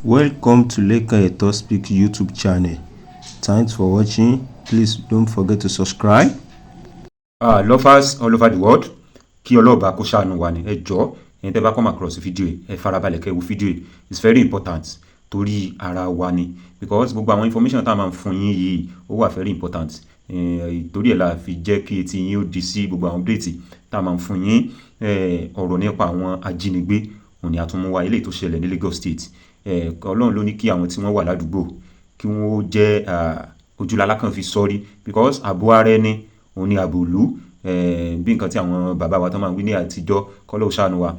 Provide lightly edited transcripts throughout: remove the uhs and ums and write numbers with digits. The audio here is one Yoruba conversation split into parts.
Welcome to Lekan Eto Speak YouTube channel. Thanks for watching. Please don't forget to subscribe. Lovers all over the world, kí ọlọ́ọ̀bá kó ṣàánú wa ni. Ẹ jọ̀ọ́, ẹ̀yin tẹ́ bá come across fídíò yìí, ẹ farabalẹ̀ kẹ́ wo fídíò yìí. It's very important torí ara wa ni, because gbogbo àwọn information tá a máa ń fún yín yìí, ó wà very important. Torí ẹ̀ la fi jẹ́ kí etí yín ó di sí gbogbo àwọn update tá a máa ń fún yín. Ọ̀rọ̀ nípa àwọn ajínigbé òun ni a tún mú wá, eléyìí tó ṣẹlẹ̀ ní Lagos State. Ọlọ́run ló ní kí àwọn tí wọ́n wà ládùúgbò kí wọ́n jẹ́ ojúlala kan fi sọ́rí, because ààbò ara ẹni òun ni ààbò ìlú, bí nǹkan tí àwọn bàbá wa tó máa ń wí ní àtijọ́. Kọ́lọ́un ṣàánú wa.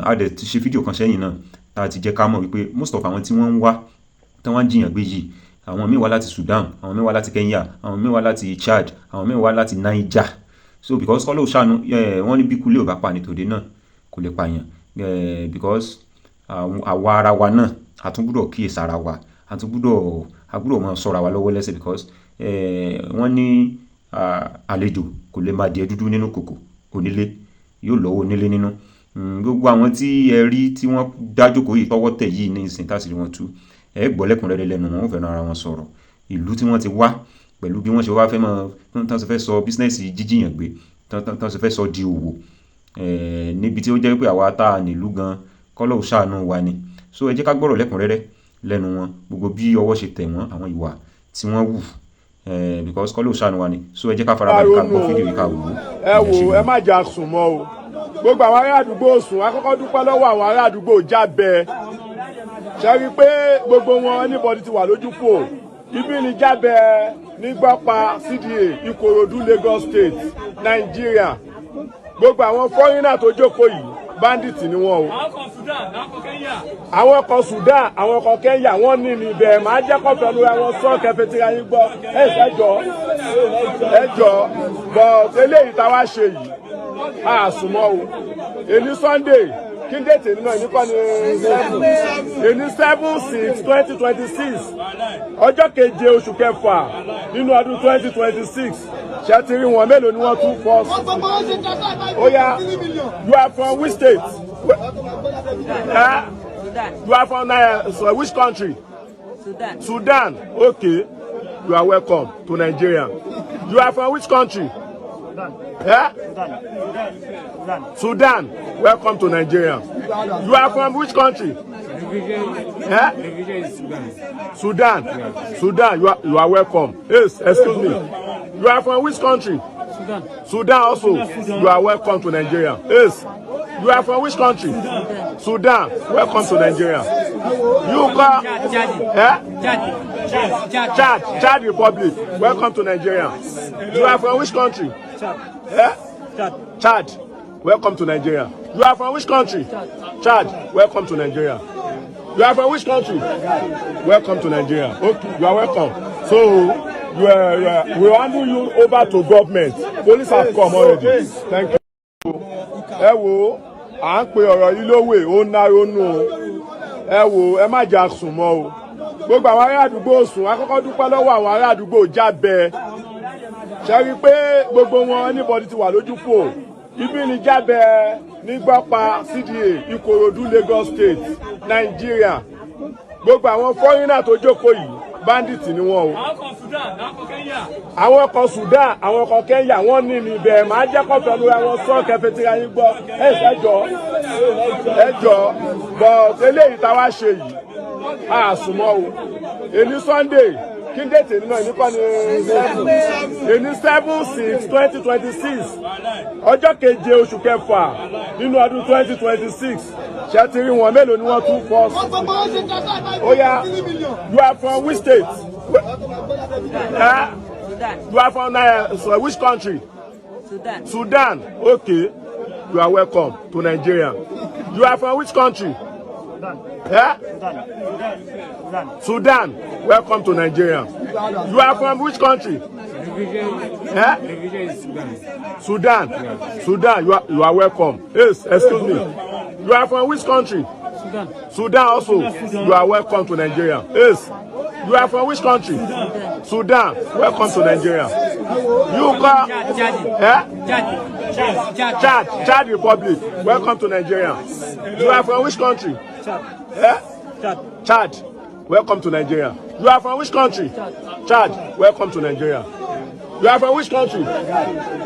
A dẹ̀ ti ṣe fídíò kan sẹ́yìn náà tá a ti jẹ́ ká mọ̀ wípé most of àwọn tí wọ́n ń wá tí wọ́n ń jí èèyàn gbé yìí, àwọn míì wá láti Sudan, àwọn míì wá láti Kenya, àwọn míì wá láti Chad, àwọn míì wá láti Niger. So because kọ́lọ́un ṣàánú, wọ́n ní bí kúlé ò bá pa ní tòde náà kò lè pààyàn, because àwa ara wa náà, a tún gbúdọ̀ kíyèsára wa, a gbúdọ̀ máa ṣọ́ra wa lọ́wọ́ lẹ́sẹ̀, because wọ́n ní àlejò kò lè máa di dúdú nínú kòkò, onílé yóò lọ́wọ́ onílé nínú. Gbogbo àwọn tí ẹ rí tí wọ́n dájókòó yìí, tọ́wọ́ tẹ̀ yìí ní ìsìn tásìrí wọn tú, ẹ gbọ́ lẹ́kùnrẹ́rẹ́ lẹ́nu wọn, ó fẹ́ràn ara wọn sọ̀rọ̀, ìlú tí wọ́n ti wá, pẹ̀lú bí wọ́n ṣe wá fẹ́ mọ́ tán ṣe fẹ́ sọ business jíjí èèyàn gbé, tán ṣe fẹ́ sọ di òwò, níbi tí ó jẹ́ pé àwa tá a nílùú gan, kọ́lọ́un ṣàánú wa ni. So ẹ jẹ́ ká gbọ́rọ̀ lẹ́kùnrẹ́rẹ́ lẹ́nu wọn, gbogbo bí ọwọ́ ṣe tẹ̀ wọ́n, àwọn ìwà tí wọ́n wù, because kọ́lọ́un ṣàánú wa ni. So ẹ jẹ́ ká farabalẹ̀ ká gbọ́ fídíò yìí, ká wò ó. Ẹ wò, ẹ má jà sùn mọ́ o. Gbogbo àwọn ará àdúgbò sùn. Akọ́kọ́ dúpẹ́ lọ́wọ́ àwọn ará àdúgbò Jábẹ. Ṣe rí i pé gbogbo wọn, anybody ti wà lójúfò. Ibi ní Jábẹ nígbọ́pa CDA, Ìkòròdú, Lagos State, Nàìjíríà. Gbogbo àwọn foreigner tó jókòó yìí, bandit ni wọ́n o. Àwọn kan Sudan, àwọn kan Kenya, wọ́n ní níbẹ̀. Máa jẹ́ kó fẹnu ra wọn sọ kẹfẹ́ tí ra yín gbọ́. Ẹ jọ, ẹ jọ, but eléyìí tá a wá ṣe yìí, a sùnmọ́ o. Èní Sunday, kí n date nínú ẹ̀ní kọ́ ni 7, èní 7/6/2026, ọjọ́ keje oṣù kẹfà nínú ọdún 2026. Ṣe ti rí wọn? Mélòó ni wọ́n tún fọ́? Ó yá, you are from which state? Eh? You are from so which country? Sudan. Sudan. Okay, you are welcome to Nigeria. You are from which country? Eh? Sudan. Welcome to Nigeria. You are from which country? Eh? Sudan. Sudan. You are welcome. Yes, excuse me. You are from which country? Sudan. Sudan also. You are welcome to Nigeria. Yes. You are from which country? Sudan. Welcome to Nigeria. You call? Eh? Chad. Chad. Chad. Chad Republic. Welcome to Nigeria. You are from which country? Chad. Eh? Chad. Chad. Welcome to Nigeria. You are from which country? Chad. Welcome to Nigeria. You are from which country? Welcome to Nigeria. Okay, you are welcome. So you are, we handle you over to government. Police have come already. Thank you. Ẹ wo, à ń pe ọ̀rọ̀ yìí lówè, ó ń nárónú o. Ẹ wo, ẹ má jà sùn mọ́ o. Gbogbo àwọn ará àdúgbò sùn. Akọ́kọ́ dúpẹ́ lọ́wọ́ àwọn ará àdúgbò Jábẹ. Ṣe rí i pé gbogbo wọn, anybody ti wà lójúfò. Ibi ní Jábẹ nígbọ́pa CDA, Ìkòròdú, Lagos State, Nàìjíríà. Gbogbo àwọn foreigner tó jókòó yìí, bandit ni wọ́n o. Àwọn kan Sudan, àwọn kan Kenya, wọ́n ní níbẹ̀. Máa jẹ́ kó fẹnu ra wọn sọ kẹfẹ́ tí ra yín gbọ́. Ẹ jọ, ẹ jọ, but eléyìí tá a wá ṣe yìí, a sùn mọ́ o. Èní Sunday, kí n date nínú ẹ̀ní kọ́ ni 7, èní 7/6/2026, ọjọ́ keje oṣù kẹfà nínú ọdún 2026. Ṣe ti rí wọn? Mélòó ni wọ́n tún fọ́? Ó yá, you are from which state? Eh? Sudan. You are from so which country? Sudan. Sudan. Okay, you are welcome to Nigeria. You are from which country? Eh? Sudan. Welcome to Nigeria. You are from which country? Eh? Sudan. Sudan. You are welcome. Yes, excuse me. You are from which country? Sudan. Sudan also. You are welcome to Nigeria. Yes. You are from which country? Sudan. Welcome to Nigeria. You call? Eh? Chad. Chad. Chad. Chad Republic. Welcome to Nigeria. You are from which country? Chad. Eh? Chad. Chad. Welcome to Nigeria. You are from which country? Chad. Welcome to Nigeria. You are from which country?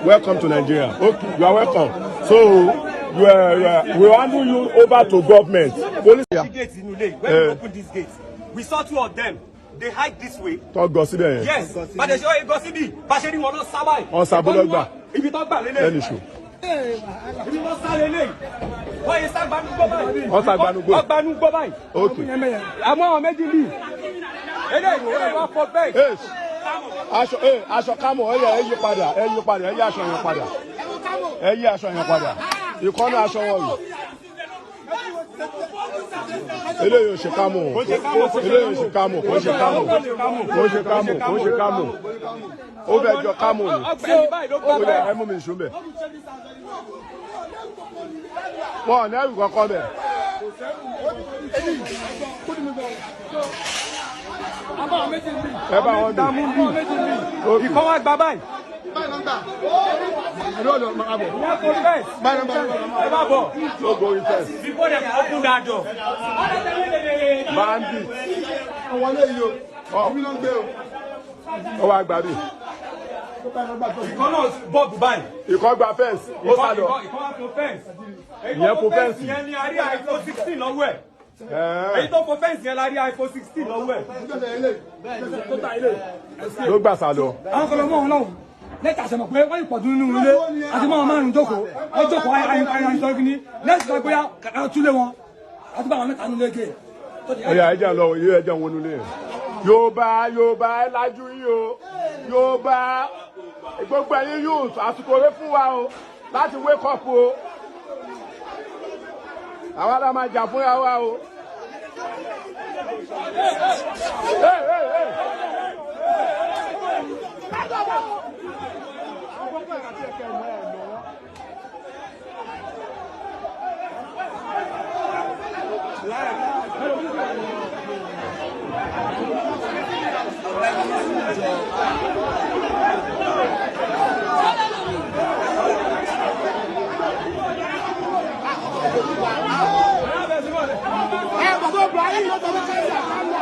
Welcome to Nigeria. Okay, you are welcome. So you are, we will handle you over to government. Police. Gate inú ilé, when we open this gate, we saw two of them. They hide this way. Tó gọ síbẹ̀ yẹn. Yes, bàdé ṣe ó gọ síbí, bá ṣe rí wọn lọ sá báyìí. Wọ́n sá bọ́lọ́ gbà. Ibi tó gbà lélẹ̀. Lẹ́nu ṣò. Ibi tó sá lélẹ̀. Wọ́n yẹ sá gbanugbó báyìí. Wọ́n sá gbanugbó. Wọ́n gbanugbó báyìí. Okay. Àmọ́ àwọn méjì bì. Eléyìí eléyìí wọ́n fọ bẹ́ẹ̀. Hey, aṣọ aṣọ camo, ẹ yẹ, ẹ yí padà, ẹ yí padà, ẹ yí aṣọ yẹn padà. Ẹ yí aṣọ yẹn padà. Ìkọ́nà aṣọ wọn yìí. Eléyìí ò ṣe camo. Eléyìí ò ṣe camo, kò ṣe camo. Kò ṣe camo, kò ṣe camo. Ó fẹ́ jọ camo ni. Ọgbẹ́ni báyìí ló gbá Ó yẹ bẹ́ẹ̀. ẹ mú mi ìṣó bẹ̀. Wọn ò ní ẹrù kankan bẹ̀. Àmọ́ àwọn méjì bì. Ẹ bá wọn bì. Àwọn méjì bì. Ìkọ́ wa gba báyìí. Ìyá fọ bẹ́ẹ̀. Ẹ má bọ̀. Ó gorí fence. Before dem open that door. Bandit. Ó wá gbà bí. Ìkọ́ náà bọ́ọ̀bù báyìí. Ìkọ́ gba fence. Ó sá lọ. Ìkọ́ wá fo fence. Èyí Ìyẹn tó fo fo fence fence. yẹn ni a rí iPhone 16 lọ́wọ́ ẹ̀. Ẹ̀ẹ́. Èyí tó fo fence yẹn la rí iPhone 16 lọ́wọ́ ẹ̀. Ló gbà sá lọ. Àwọn kan lọ mọ́ wọn lọ́wọ́ lẹ́tà sọ̀mọ̀ pé wọ́n ìpọ̀jù nínú ilé àti mọ́ wọn márùn-ún jókòó, wọ́n jókòó ayé sọ kí ni lẹ́sìn sọ bóyá kàkà túlé wọn àti bá àwọn mẹ́ta nínú ilé. Ọ̀yà, ẹ̀jẹ̀ lọ, ilé ẹ̀jẹ̀ wọnú ilé yẹn. Yorùbá, Yorùbá, ẹ lajú yín o. Yorùbá, gbogbo ẹ̀yin youth, àsìkò rẹ fún wa o láti wake up o. Àwa la máa jà fúnra wa o. Hey, hey, hey. Ẹ bàbá Ibrahim ló sọ pé káńdà káńdà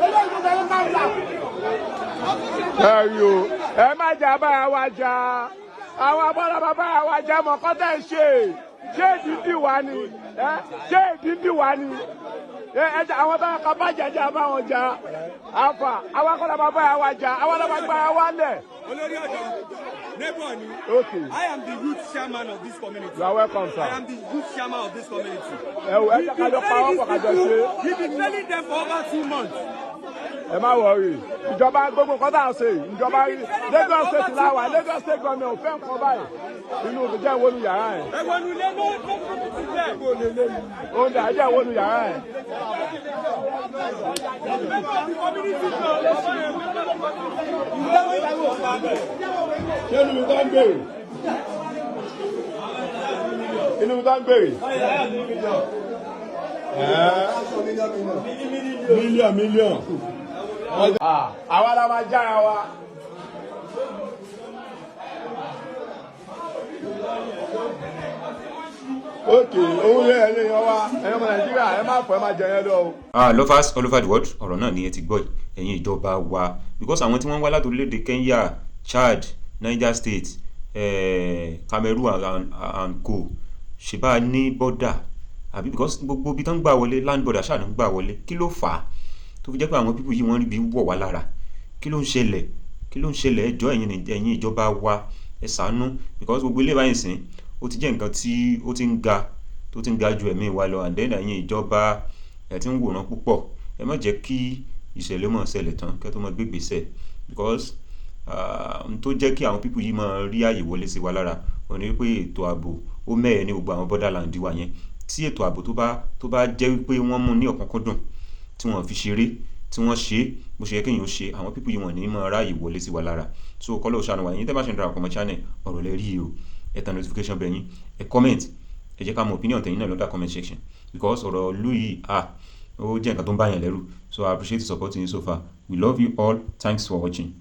eléyìí ló sọ pé káńdà. Ẹ rí o, ẹ má jà bára wa jà, àwọn abọ́lá bàbá wa jà mọ̀ kọ́tà ẹ̀ ṣe ṣé ìdíndì wa ni ẹ ṣé ìdíndì wa ni ẹ ẹ jà, àwọn bá ká bá jàjà bá wọn jà àfà, àwọn akọ́lá bàbá wa jà, àwọn alábàá gbára wa lẹ̀. Olórí ọ̀dọ́, neighbor ni. Okay. I am the youth chairman of this community. You are welcome, sir. I am the youth chairman of this community. Ẹ wò, ẹ jẹ́ ká jọ pa wọ́n pọ̀, ká jọ ṣe. We've been training them for over 2 months. Ẹ má worry, ìjọba gbogbo nǹkan tá à ń ṣe yìí, ìjọba rí. Lagos State láwà, Lagos State government ò fẹ́ nǹkan báyìí. Inú òbí jẹ́ ìwọ́nu yàrá ẹ̀. Ẹ̀wọ̀n ilé no property there. Ó ń dà, ẹ jẹ́ ìwọ́nu yàrá ẹ̀. Member of the community. Ṣé inú mi tó ń gbèrè? Inú mi tó ń gbèrè? Mílíọ̀nù mílíọ̀nù. Àwa la máa jára wa. Ok, òun yẹ ẹ̀yin èèyàn wa, ẹ̀yin ọmọ Nàìjíríà, ẹ má fọ, ẹ má jẹ yẹn lọ o. Ah, lovers all over the world, ọ̀rọ̀ náà ni ẹ ti gbọ́ yìí. Ẹ̀yin ìjọba wa, because àwọn tí wọ́n wá láti orílẹ̀-èdè Kenya, Chad, Niger State, Cameroon and co, ṣe bá a ní border àbí? Because gbogbo ibi tán ń gbà wọlé, land border ṣáà ló ń gbà wọlé. Kí ló fà á tó fi jẹ́ pé àwọn people yìí, wọ́n rí bí wọ̀ wá lára? Kí ló ń ṣẹlẹ̀? Kí ló ń ṣẹlẹ̀? Ẹ jọ̀ọ́, ẹ̀yin ìjọba wa, ẹ ṣàánú, because gbogbo ilé báyìí sìn, ó ti jẹ́ nǹkan tí ó ti ń ga, tó ti ń ga ju ẹ̀mí wa lọ. And then ẹ̀yin ìjọba, ẹ ti ń wòran púpọ̀. Ẹ má jẹ́ kí ìṣẹ̀lẹ̀ mọ̀ ṣẹlẹ̀ tán kẹ́ tó mọ gbégbèsè, because n tó jẹ́ kí àwọn people yìí máa rí àyè wọlé sí wa lára òun ni wípé ètò ààbò ó mẹ́ẹ̀ ní gbogbo àwọn borderland wa yẹn. Tí ètò ààbò tó bá jẹ́ wípé wọ́n mú ní ọ̀kúnkúndùn, tí wọ́n fi ṣeré, tí wọ́n ṣe bó ṣe yẹ kéèyàn ó ṣe, àwọn people yìí, wọ́n ní máa ráàyè wọlé sí wa lára. So kọ́lọ́ ṣàánú wa. Ẹ̀yin tẹ́ bá ṣe ń darapọ̀ mọ́ channel, ọ̀rọ̀ lẹ rí o. Ẹ tan notification bell yín, ẹ comment, ẹ jẹ́ ká mọ opinion tẹ̀yin náà lọ́dà comment section, because ọ̀rọ̀ ìlú yìí, ah, ó jẹ́ nǹkan tó ń bá yàn lẹ́rù. So I appreciate the support yín so far. We love you all. Thanks for watching.